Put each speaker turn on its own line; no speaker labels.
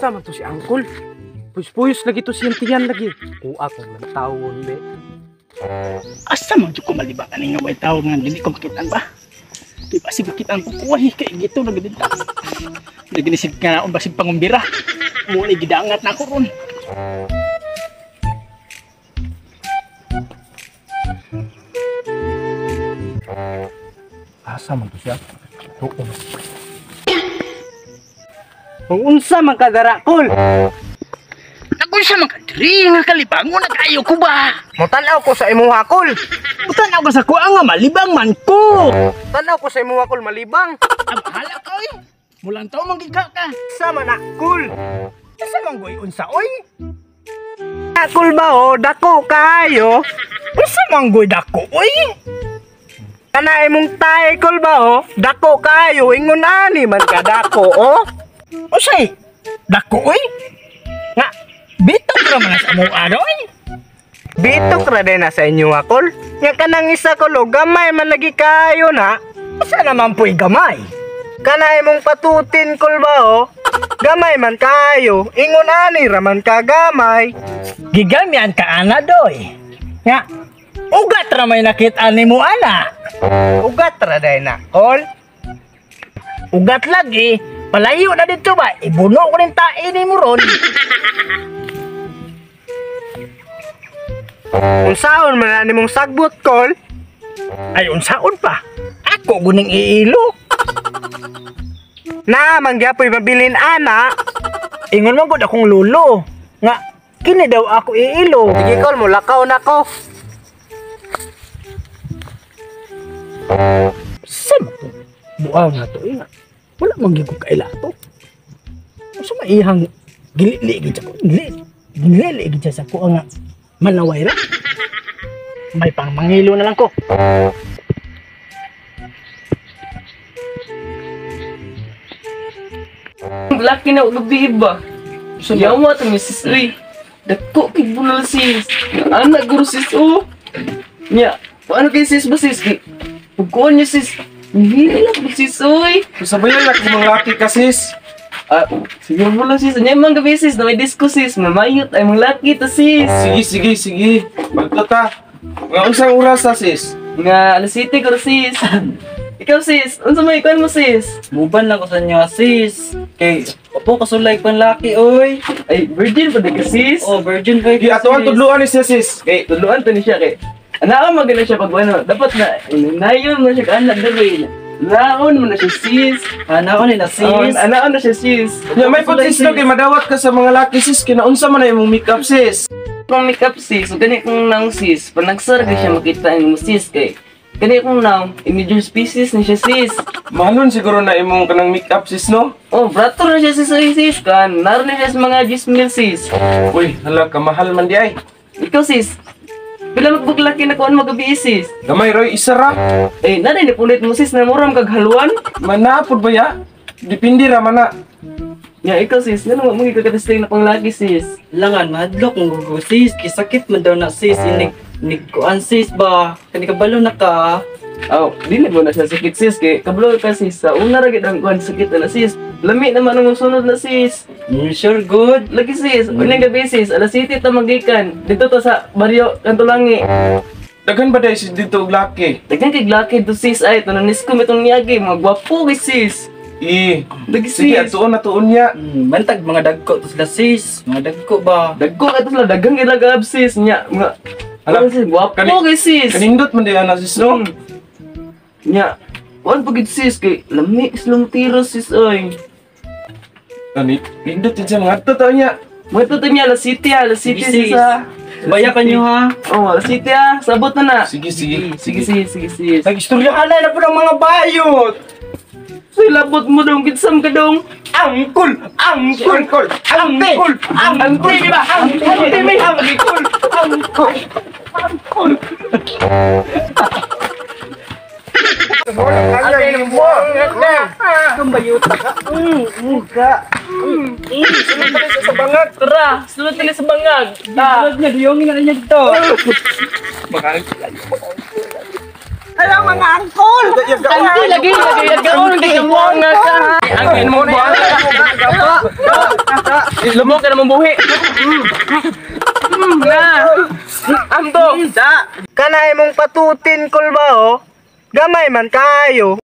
Sama to si Angkol. Puyos-puyos lagi to siyang tiyan lagi. Kuha kong ng tawon be.
Asa man jud ko malibang ani nga way tawo nga dili ko makitaan ba? Di ba sig makitaan ko kuwahi kay gito na gid ta. Lagi ni sig kanaon basig pangumbira. Mo ni gidangat na ako ron.
Asa man to siya? Tuon. Kung unsa man kadara kol.
Nagunsa man ka diri nga kalibangon na kaayo ko ba?
Motanaw ko sa imuha kol.
Motanaw ka sa kuha nga malibang man ko.
Tanaw ko sa imuha kol malibang.
Ah, bahala ka oy. Mulang taw man gid ka.
Sama na kol.
Asa man goy unsa oy?
Kol ba o dako kaayo?
Unsa man goy dako oy?
Kana imong tae kol ba o dako kaayo ingon ani man ka dako o?
Usay, dako oy. Nga bitok ra man sa amo oy.
Bitok ra din na sa inyo akol. Nya kanang isa kol o gamay man lagi kaayo na.
Usa naman po'y gamay?
Kana imong patutin kol ba o? Gamay man kaayo, ingon ani ra man ka gamay.
Gigamyan ka ana doy. Nga ugat ra may nakit-an nimo ana.
Ugat ra day na kol.
Ugat lagi. Palayo na dito ba? Ibuno ko rin tae ni mo ron.
Unsaon man na nimong sagbot kol?
Ay unsaon pa? Ako guning iilo.
Na mangyapoy mabilin ana.
Ingon man gud akong lulo. Nga kini daw ako iilo.
Sige kol, mulakaw na ko.
Sam to. Buang nga to inga. Wala man gyud ko kaila to. Unsa maihang gilili gid ko. Gilili gid sa ko nga malaway ra. May pangmangilo na lang ko.
Laki na gabi ba? Yawa to Mrs. Uy. Dako kay bunal sis. Anak guro sis oh. Nya, paano kay sis ba sis? Pagkuan niya sis. Hindi lang sis oy.
Sabayan lang kung mga laki ka sis.
Ah, siguro mo lang sis. Nya man gabi sis, na may disco sis, mamayot ay mga laki ta sis.
Sige, sige, sige. Magto ta. Mga unsang oras ta sis?
Mga alas 7 ko sis. Ikaw sis, unsa may kuan mo sis?
Muban lang ko sa inyo sis. Kay opo kasulay pan laki oy.
Ay, virgin pa di ka sis?
Oh, virgin pa
Di atuan tudluan ni siya sis.
Kay tudluan to ni siya kay. Anaa magana siya pag ano, dapat na nayon man siya ka anak diri. Naon man na siya sis.
Anaon ni na sis.
Oh, anaon na siya sis.
Nya may pud sis no kay madawat ka sa mga laki sis kinaunsa man na imong makeup sis.
Kung makeup sis, so gani kung naong sis, panagsar ka siya makita ang sis kay. Gani kung naong immature species ni siya sis.
Mahalon siguro na imong kanang makeup sis no?
Oh, brato na siya sis oy sis kan. Naron na siya sa mga 10,000 sis.
Uy, hala ka mahal man di ay.
Ikaw sis. Pila magbuglaki na kuan magabi sis.
Gamay roy isa ra.
Eh, nari ni pulit mo sis na mura kag haluan.
Manapod ba ya? Depende ra man na.
Ya ikaw sis, ngano mo gikakatesting na panglaki sis?
Langan mahadlok mo gugo sis, kisakit man daw na sis inig nig kuan sis ba. Kani kabalo na ka.
Aw, dili mo na siya sakit sis kay kabalo ka sis sa una ra gid ang kuan sakit na sis. Lami naman ang sunod na sis.
Sure good.
Lagi sis, unyang gabi sis, alas 7 ta magikan. Dito to sa baryo Kantulangi.
Daghan ba day sis dito og laki?
Daghan kay laki do sis ay tunanis ko mitong niyagi, mga gwapo kay sis.
Eh,
Lagi
sige
sis.
atuon na tuon niya.
Bantag mga dagko to sila sis. Mga dagko ba?
Dagko ka to sila, daghang ilagab sis nya mga
Alam,
sis, gwapo kay sis.
Kanindot man day ana sis no.
Nya, kuan pagid sis kay lami silang tiro sis oy.
Ani, nindot din siya mga adto ta niya.
Mga to niya alas 7 sis
Sige, sis.
ah.
Baya ka nyo ha.
Oh, alas 7 ah. Sabot na na.
Sige, sige.
Sige sis, sige sis.
Nag-istoryahan na po ng mga bayot.
Silabot mo dong, kitsam ka dong.
Angkol! Angkol! Angkol! Angkol!
Angkol, di ba?
Angkol! Angkol! Angkol! Angkol!
Tara, sulod na sa bangag. Ta.
Sulod niya, duyongin na niya dito.
Hindi lagi, lagi gaon hindi ka mo nga ka. Ang mo ba? Lumok ka na mong buhi. Na. Amto.
Kanay mong patutin kol ba oh? Gamay man kayo.